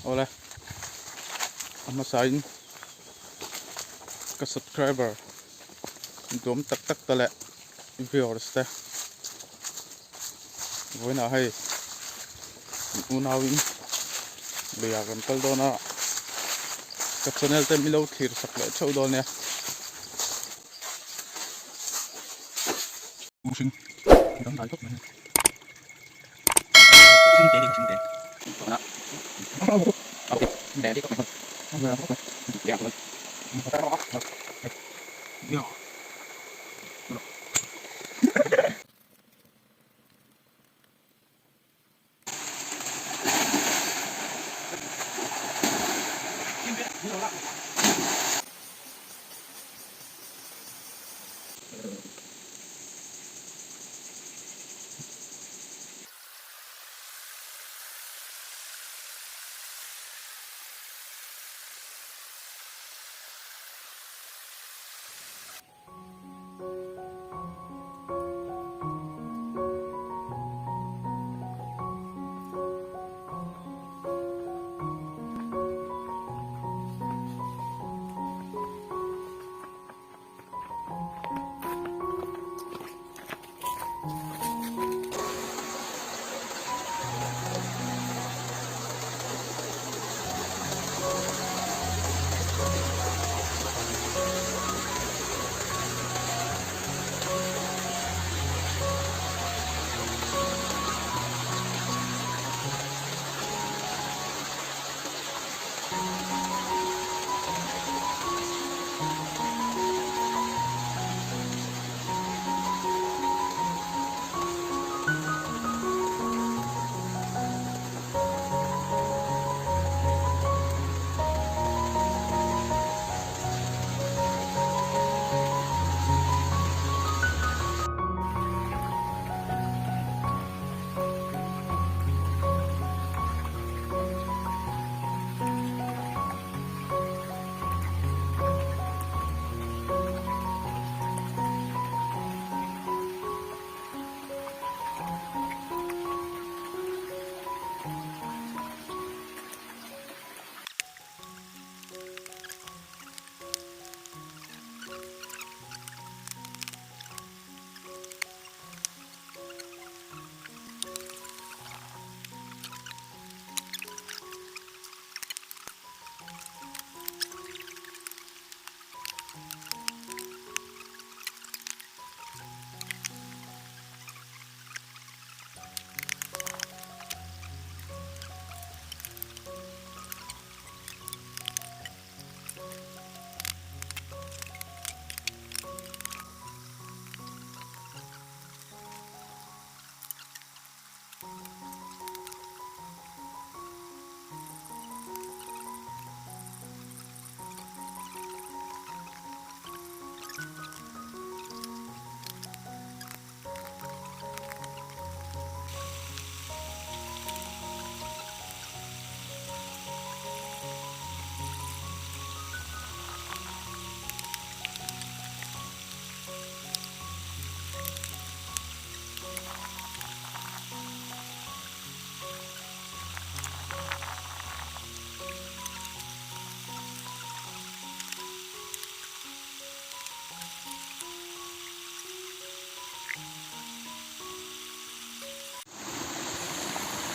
Awle a hmasain ka subscriber duam tak tak te leh viewers te vawiinah hei unauin luiah kan kal dawn a ka channel te min lo thlir sak leh theuh dawn nia.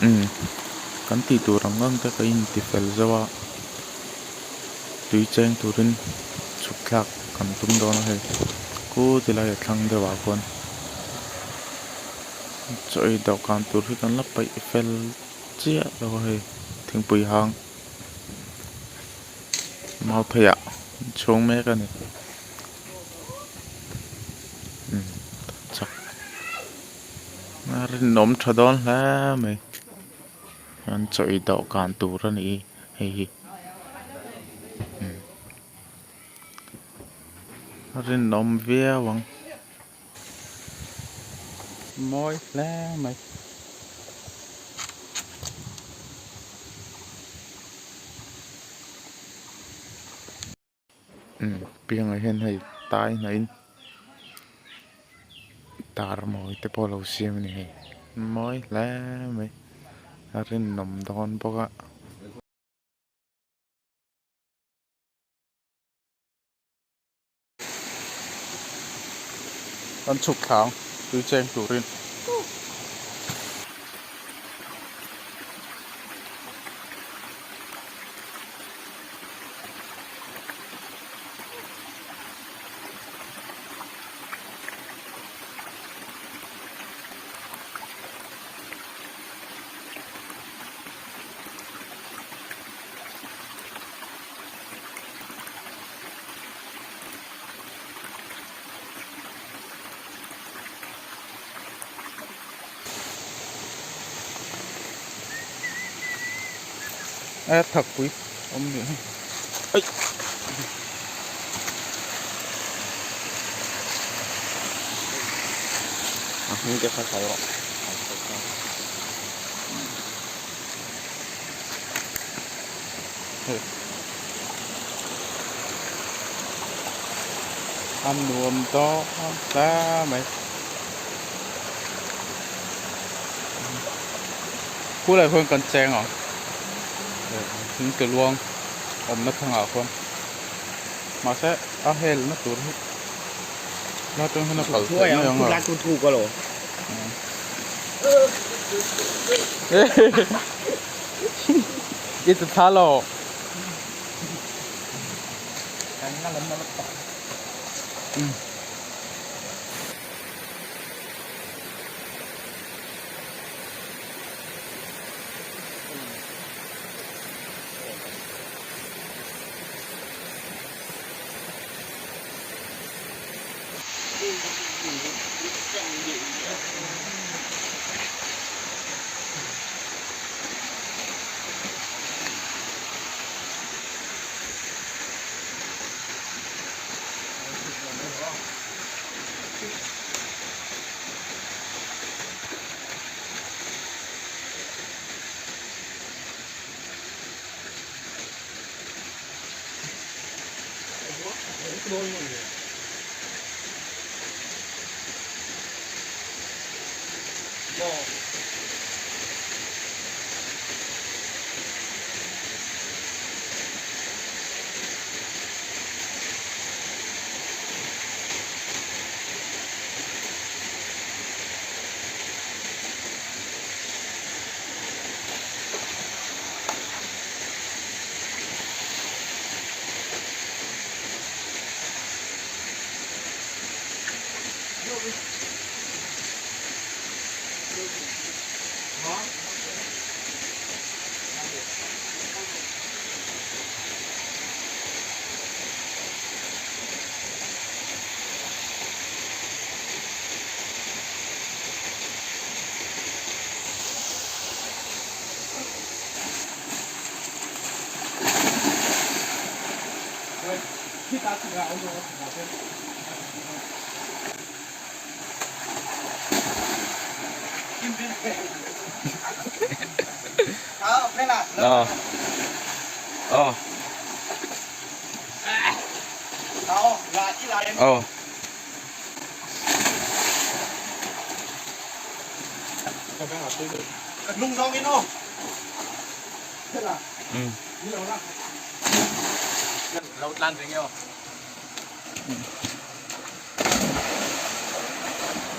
Umm kan tih tur ang ang te ka inti fel zauh a tui cheng turin chhuk thlak kan tum dawn a hei khu ti lai a thlang deuh ah khuan chaw ei dawhkan tur hi kan la paih fel chiah lo a hei thingpui hang mau phei ah chhung mek a ni umm chak a rinawm tha dawn hle mai an chaw ei dawhkan tur a ni hei hi umm a rinawm viau ang. Mawi hle mai. Umm piangah hian hei tai hnaihin tar mawi te pawh a lo siam a ni hei mawi hle mai a rinawm dawn bawk a. An chhuk thla ang tui cheng turin. E thakpui awm nih hi aih. A hming te kha sawi rawh. A nuam dawn hle mai khulai khuan kan cheng ang thing ke luang awmna thangah khuan mahse a hel na tur hi la atang hian a kal theih mai ang a. I ti tha lo.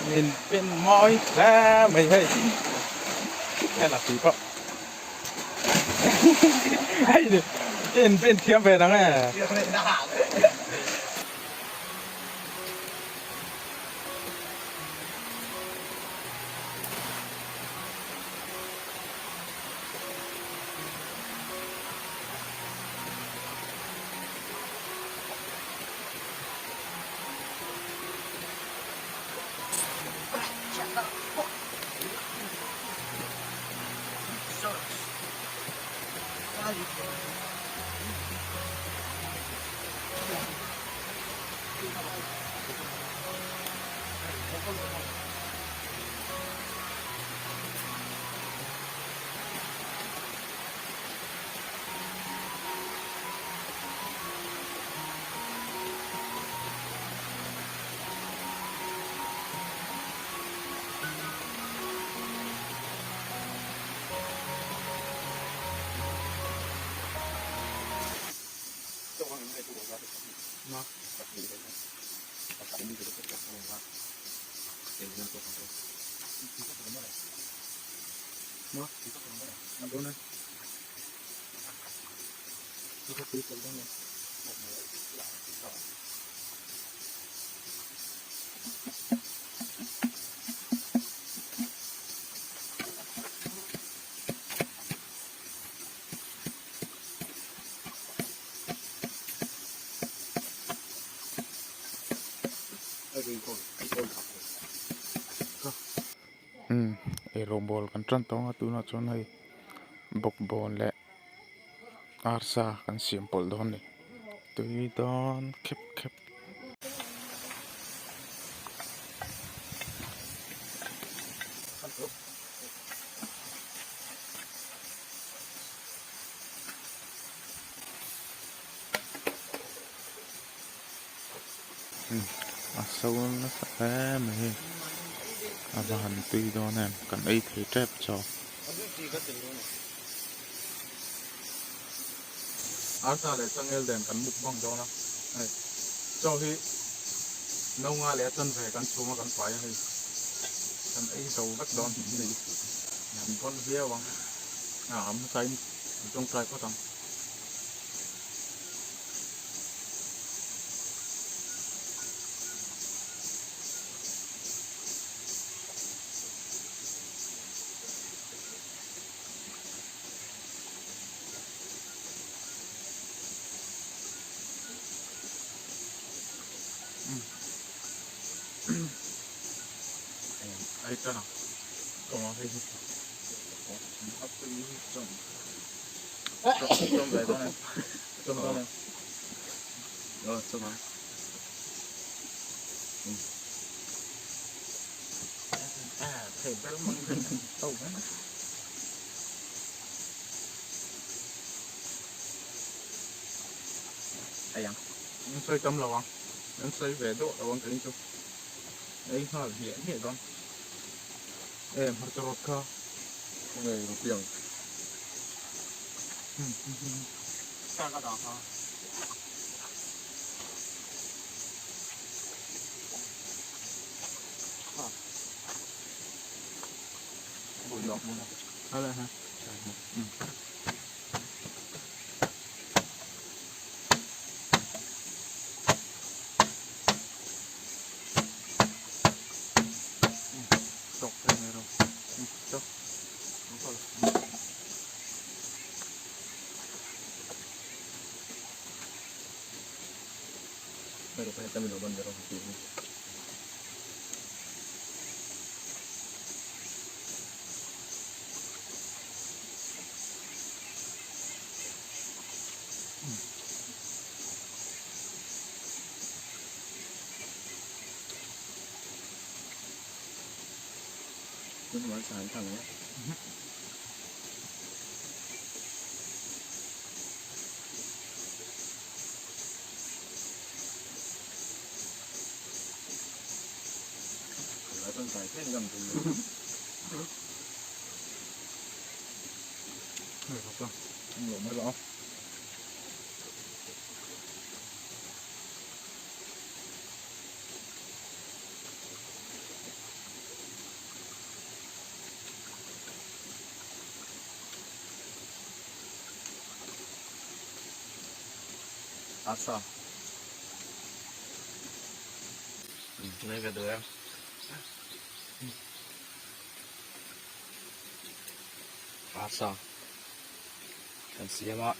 Nhìn bên mawi hle mai hei hei la tui pawh hei in pen thiam ve nang e. Umm eirawngbawl kan tan tawh ang a tunah chuan hei bawkbawn leh arsa kan siam pawlh dawn a ni tui dawn khep khep. A so nasa hle mai hei a va han tui dawn em kan ei thei tep chaw. Arsa leh changel den kan mukbang dawn a hei chaw hi no nga leh a chanve kan chhung a kan fai a hei kan ei zo vek dawn an pawn viau ang a hmasa in an tawngtai phawt ang. Ai ta kawng hei hi chawm ve dawn em chawm dawn em Ờ, chawm ang. Thei ber mang to mai. Ai ang. An sawi tam lo ang. An sawi ve deuh lo ang keini chu. Ei nghal hmiah hmiah dawn. Em hmarcha rawt kha. Khawnge rawt ang. Sa ka dah kha. Asa. Ngay về được em. Asa. Kan siam a.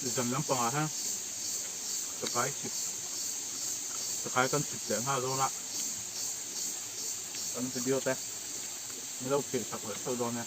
Zan lampangah hian chakai chhip chakai kan chhip leh nghal dawn a kan video te min lo thlir chak leh theuh dawn e.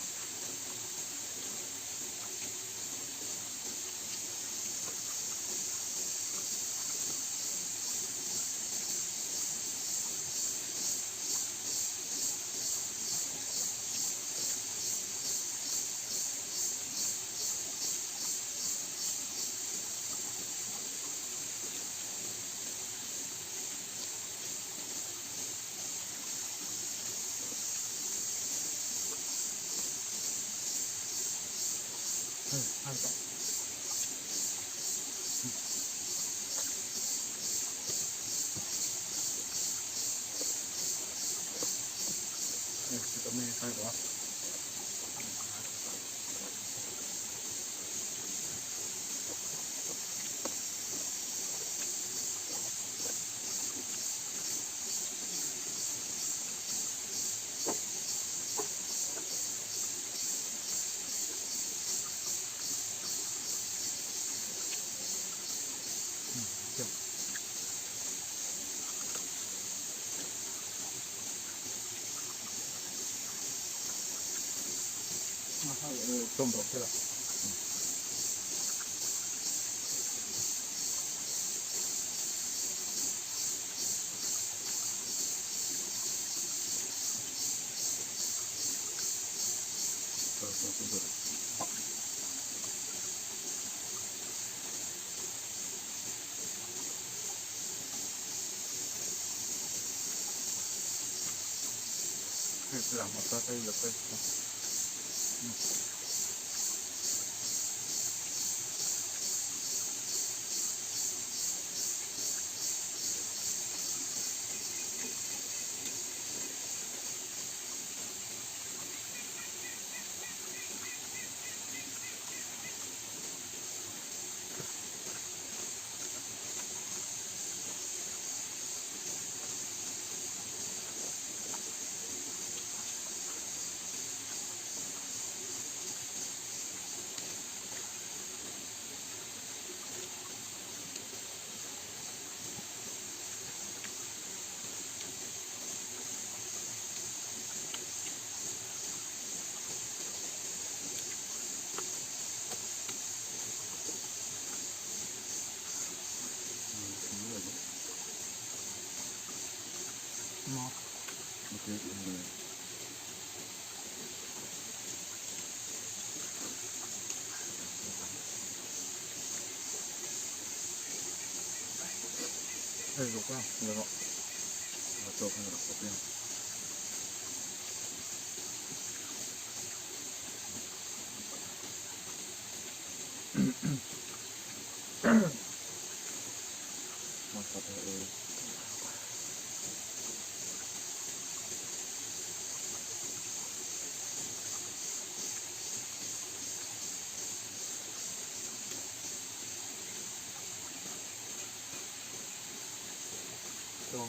No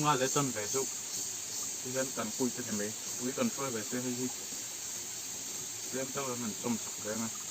nga leh chanve chu tihian kan kui te ni mai ui kan hruai ve se hei hi tlem deuh an han chawm chak reng a.